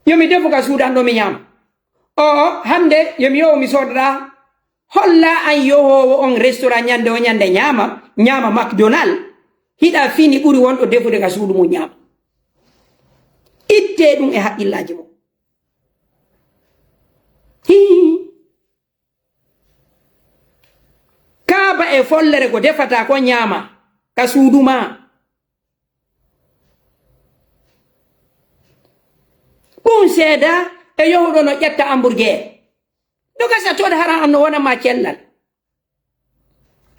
Yo mi defu ka suudu an ɗo mi ñaama. Oo, hannde yo mi yowo mi soodoɗaa. Holla an yohoowo on restaurant ñande o ñande ñaama, ñaama McDonald. Hiɗa fini ɓuri wonɗo defude ka suudu mum ñaama. Ittee ɗum e haqqillaaji mon. Hii. Kaaba e follere ko defata ko ñaama ka suudu ma. Ɗum seeda e yohuɗo no ƴetta hamburger. No gasa toon hara an no wona ma cellal.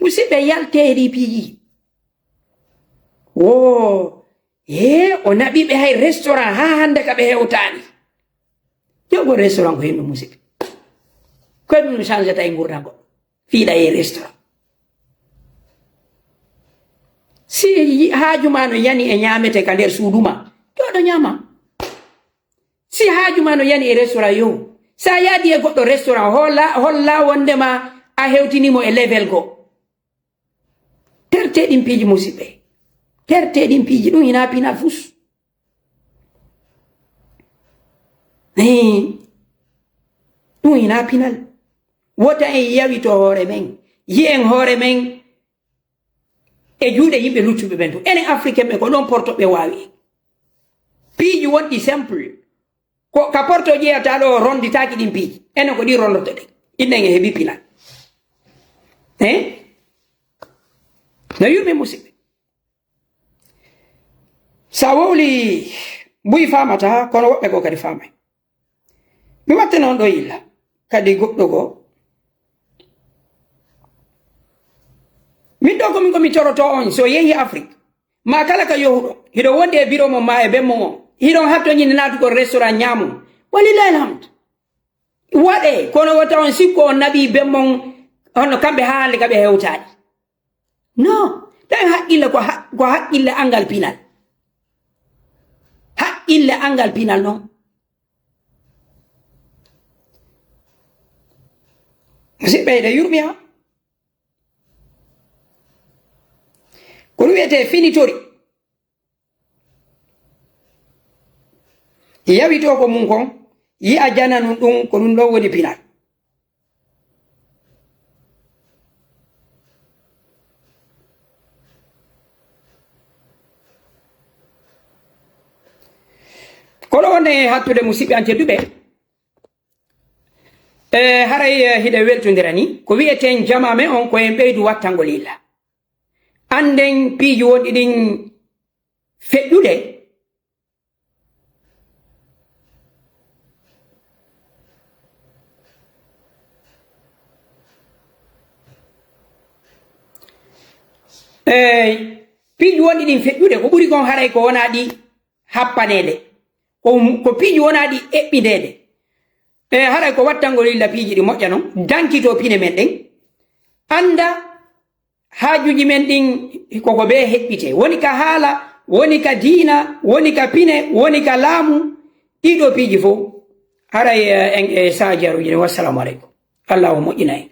Musidɓe, yaltee ɗi piiji. Woo, hee, o naɓi ɓe hay restaurant haa hannde ka ɓe hewtaani. Jogoo restaurant ko henno musidɓe. Ko ɗum changeta e ngurdam goɗɗo. Fiiɗa e restaurant. Si yi-, haaju ma no yani e ñaamete ka nder suudu ma, jooɗo ñaama. Si haaju ma no yani e restaurant, yo. Sa yaadi e goɗɗo restaurant, holla, holla wondema a hewtini mo e level go. Tertee ɗin piiji, musidɓe. Tertee ɗin piiji, ɗum hinaa pinal fus. Ee, ɗum hinaa pinal. Wota en yawito hoore men. Yi'en hoore men e juuɗe yimɓe luttuɓe ɓen tun. Enen Africain ɓen ko ɗon porto ɓe waawi. Piiji wonɗi simple. Ko ka porto ƴeewata ɗo ronditaaki ɗin piiji. Enen ko ɗin rondortoɗen. Innen e heɓi pinal. Hein? No yurmi, musidɓe. Sa wowli buy faamata, kono woɓɓe goo kadi faamay. Mi watta non ɗo yilla. Kadi goɗɗo goo. Min ɗo ko min ko mi toroto on, so yehi Afrik, ma kala ka yohuɗo, hiɗo wondi e biro mon ma e ben mon on, hiɗon hattoñinde naatugol restaurant ñaamon. Walillahi alhamd. Waɗee, kono wota on sikku on naɓi ben mon, hono kamɓe haa hannde ka ɓe hewtaani. Non, tawi haqqille ko ha-, ko haqqille anngal pinal. Haqqille anngal pinal non. Musidɓe, eɗe yurmi ha. Ko ɗum wiyetee finitori. Yawitoo ko mum kon, yi'a jananun ɗum, ko ɗum ɗon woni pinal. Kono wonde e hattude, musidɓe an tedduɓe, e haray, e, hiɗe weltondira ni, ko wi'eten jamaa men on ko en ɓeydu wattangol yilla. Annden piiji wonɗi ɗin feƴƴude. Eey, piiji wonɗi ɗin feƴƴude, ko ɓuri kon haray ko wonaa ɗi happaneede. Ko, ko piiji wonaa ɗi eɓɓindeede. E haray ko wattangol yilla piiji ɗi moƴƴa non, dankitoo pine men ɗen. Annda haajuuji men ɗin koko bee heɓɓitee. Woni ka haala, woni ka diina, woni ka pine, woni ka laamu. Ɗii ɗoo piiji fof, haray, eh, en e saajaruuji ɗin. Wassalamu aleykum. Allah o moƴƴina en.